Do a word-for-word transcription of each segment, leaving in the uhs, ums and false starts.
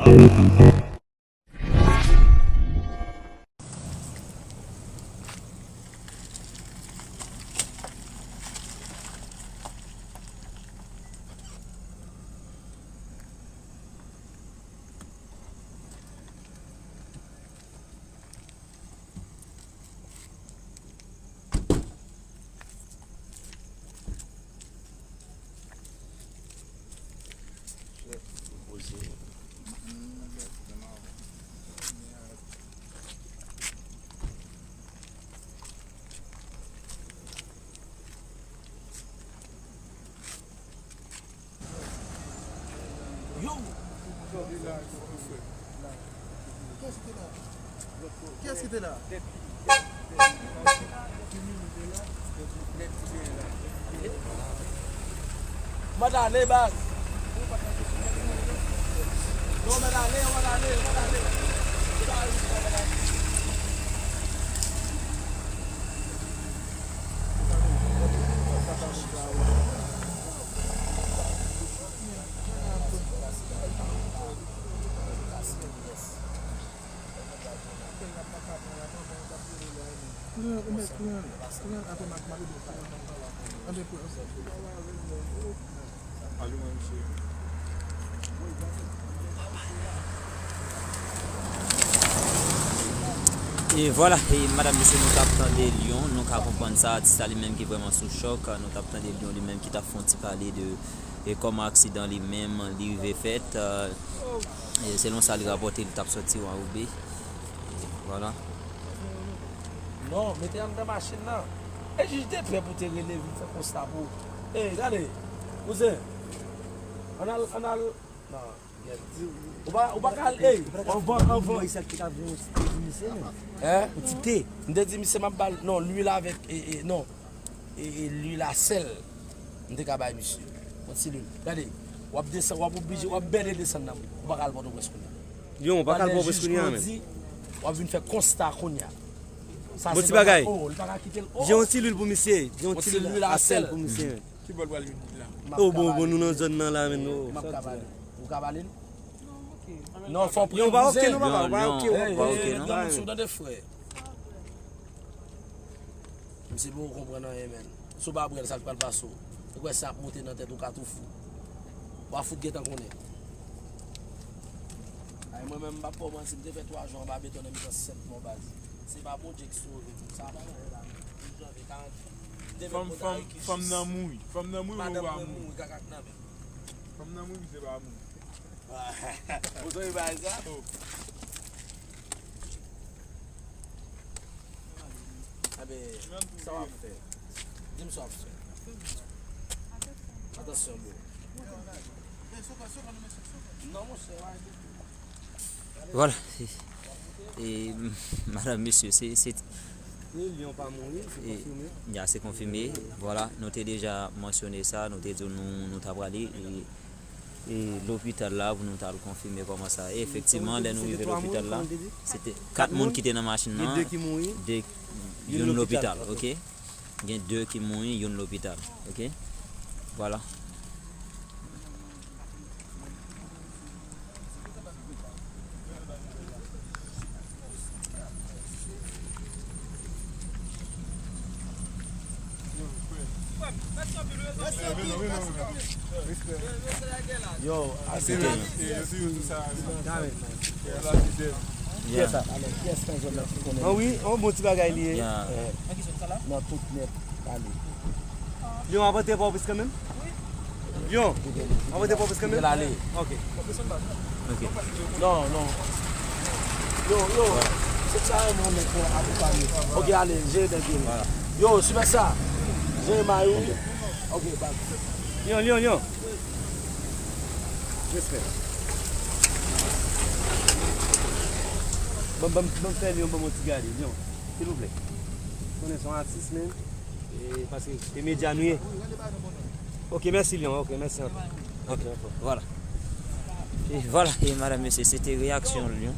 Yo! Kiyès ki te la? Kiyès ki te la? Mwen ale, baz. Non, mwen ale, mwen ale, mwen ale. E vwala, e madanm, mesye, nou t ap tande Lion, nou ka konprann sa, atis la li menm ki vrèman sou chòk, nou t ap tande Lion li menm ki t ap fè yon ti pale de, e kòman aksidan li menm li rive fèt, e, e selon sa li rapòte, li t ap sòti Wanrobe. E vwala. Non, mete anndan machin nan. E jij te pè pou te rele vin fè konsta pou. Ey, gade, kouzen. Ann al, ann al. Non, gèt. Ou pa, ou pa ka al, ey, anvan, anvan. Hein? Ou ti te. M te di misye m ap ba l, non, lwil avèk, e, e, non. E, e, lwil a sèl. M te ka bay misye. Yon ti lwil. Gade, w ap desann, w ap oblije, w ap bède desann nan. Ou pa ka al Pòtoprens kounye a. Lion, ou pa ka al Pòtoprens kounye a, men. W ap vin fè konsta kounye a. Sa se bagay. Oh, li pa ka kite l. Oh. Jwenn yon ti lwil pou misye. Jwenn yon ti lwil a sèl pou misye, men. Ki bò l pral vin la? Oh, bon, bon, nou nan zòn nan la, men nou. M ap ka ba li. Ou ka ba li l? Non, fò w pran yon bouzen. Non, pa oke, non, papa, pa oke, pa oke, non. Hey, hey, hey, non, mesye, w tande, frè. Misye poko konprann anyen, menn. Si w pa pran l, sa k pral pase w? Ou kwè sa ap monte nan tèt ou, ka tou fou. W a fout gentan konnen. Ay, mwen menm, m p ap ba w manti, m te fè twa jou anba beton nan mitan sèt mò, baz. Se pa Bondye ki sove m. Sa pa nan rèv la. Janvye, karant jou. M te met fanm, fanm, fanm nan mouri. Fanm nan mouri, madanm mwen mouri, kakak nan men. Fanm nan mouri, misye pa mouri. Ou sonje bagay sa? Oh. Enben, sa w ap fè? Di m sa w ap fè. Atansyon, bro. Non, monchè, w a Vwala. E, e, madanm, mesye, se, se. Wi, Lion pa mouri, se konfime. Ya, se konfime. Vwala, nou te deja mansyone sa, nou te di w nou, nou ta prale, e, e, lopital la pou nou ta al konfime kòman sa. E, efektivman, lè nou rive lopital la, se te kat moun ki te nan machin nan. Gen de ki mouri. De, youn lopital, oke. Gen de ki mouri, youn lopital. Oke? Vwala. Yo, ase. Kiyès sa? Kiyès nan zòn nan ki konnen? An wi, an bon ti bagay li ye. Nan tout nèt, ale. Yo, antre Pòtoprens kanmenm? Yo, antre Pòtoprens kanmenm? Oke. Oke. Non, non. Yo, yo. Se sa, yon nèg pou akonpanye. Oke, ale, jere dèk vini. Yo, sipè sa. Jere may ou. Oke, bak. Yo, yo, yo. Respè. Ban, ban, ban fè li yon bon ti gade, non. Silvouplè. Konnen se yon atis, men. E, paske se medya nou ye. Ok, mèsi, Lion. Ok, mèsi anpil. Ok, vwala. E vwala, e madanm, mesye, se te reyaksyon Lion.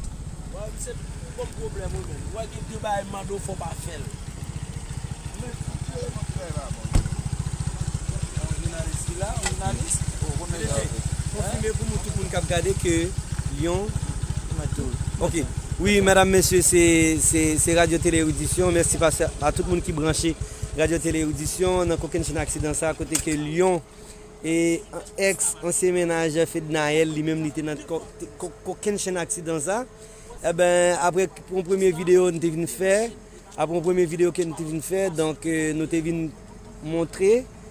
Wè, se pou bon pwoblèm ou menm. Wè, gen de bagay mande w fò w pa fè l. Yon jounalis ki la, yon jounalis. Konfime pou nou, tout moun k ap gade, ke Lyon. Ok. Wi, medam, mesye, se, se, se Radyo Tele Eridisyon. Mèsi pa, a tout moun ki branche Radyo Tele Eridisyon nan kokennchenn aksidan sa, kote ke Lyon e èks ansyen mennaj Fednaelle, li menm, li te nan ko-, ko-, kokennchenn aksidan sa. Eben, apre yon premye videyo nou te vin fè, apre yon premye videyo ke nou te vin fè, donk, eh, nou te vin montre,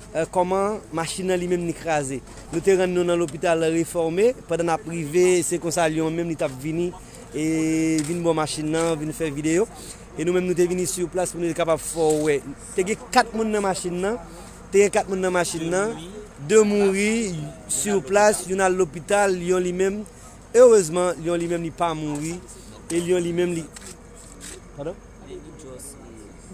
eh, kòman machin nan li menm li kraze. Nou te rann nou nan lopital Refòme, pandan n ap rive, se konsa Lyon menm li t ap vini, e vin bò machin nan, vin fè videyo. E nou menm nou te vini sou plas pou nou te kapab fè w wè. Te gen kat moun nan machin nan, te gen kat moun nan machin nan, de mouri sou plas, youn al lopital, Lyon li menm, erezman, Lyon li menm li pa mouri, e Lyon li menm li, padon?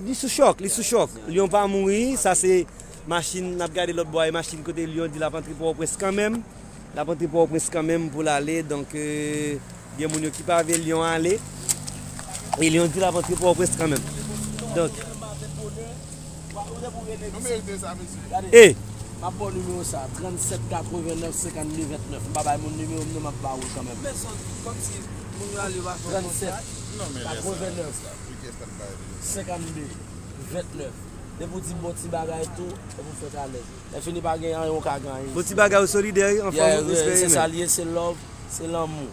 Li sou chòk, li sou chòk. Lyon pa mouri, sa se machin, n ap gade lòt bò a, e machin kote Lyon di l ap antre Pòtoprens kanmenm. L ap antre Pòtoprens kanmenm pou l ale, donk, euh, gen moun yo ki pa vle Lyon ale. E Lyon di l ap antre Pòtoprens kanmenm. Donk, e, m ap ba w nimewo sa, trannsèt katrevennnèf senkannde vennèf. M pa bay moun nimewo m non, m ap ba ou l kanmenm. Trannsèt katrevennnèf senkannde vennèf. Depi w di bon ti bagay tou, epi w fèk alèz. Lè fini pa gen anyen, ou ka gen anyen. Bon ti bagay, ou solidè, wi, anfòm, yeah, respè, se sa l ye, se love, se lanmou,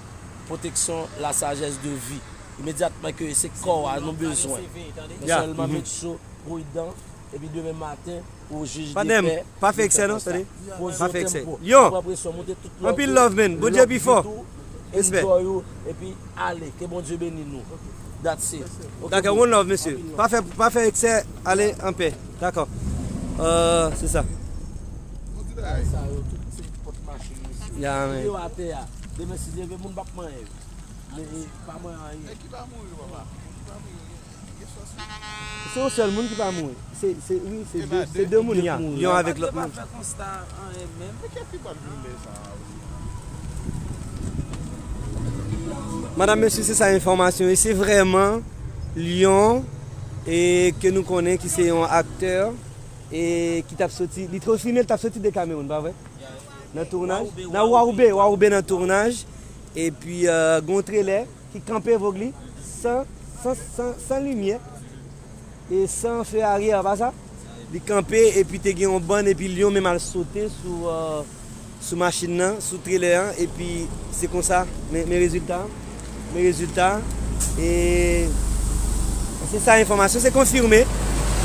pwoteksyon, la sajès de vi. Imedyatman ke se kò a nou bezwen. Men sèlman met cho, pridan, epi demen maten, ou jij de pè, pa fè eksè non, tande. Pa fè eksè. Yo, anpil love, man. Bondye pi fò. Respè. Enjoy ou, epi ale. Ke Bondye beni nou. That's it. Ok, dakò, one love, mesye. Pa fè, pa fè eksè, ale an pè. Dakò. Euh, se sa. Bagay sa yo, tout se pòt machin, mesye. Ya, men. Yo atè a. Demen, si Dye vle, moun p ap manyen yo. Men, e, pa manyen anyen. Men ki pa mouri, papa? Ki pa mouri? Se yon sèl moun ki pa mouri. Se, se, wi, se de, se de moun, ya. Lyon avèk lòt moun. Madanm, mesye, se sa enfòmasyon. E se vrèman Lyon, e ke nou konnen ki se yon aktè, e ki t ap soti, li te fini, li t ap soti Dekamewoun, pa vre? Nan tounaj, nan Waoube, Waoube nan tounaj. Epi, euh, gen yon trelè ki kanpe Vogli, san, san, san, san limyè, e san feu arrière, pa sa? Li kanpe, epi te gen yon bann, epi Lyon menm al sote sou, euh, sou machin nan, sou trelè an, epi se konsa, men, men rezilta, men rezilta, e se sa enfòmasyon, se konfime.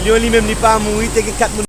Lyon li menm, li pa mouri, te gen kat moun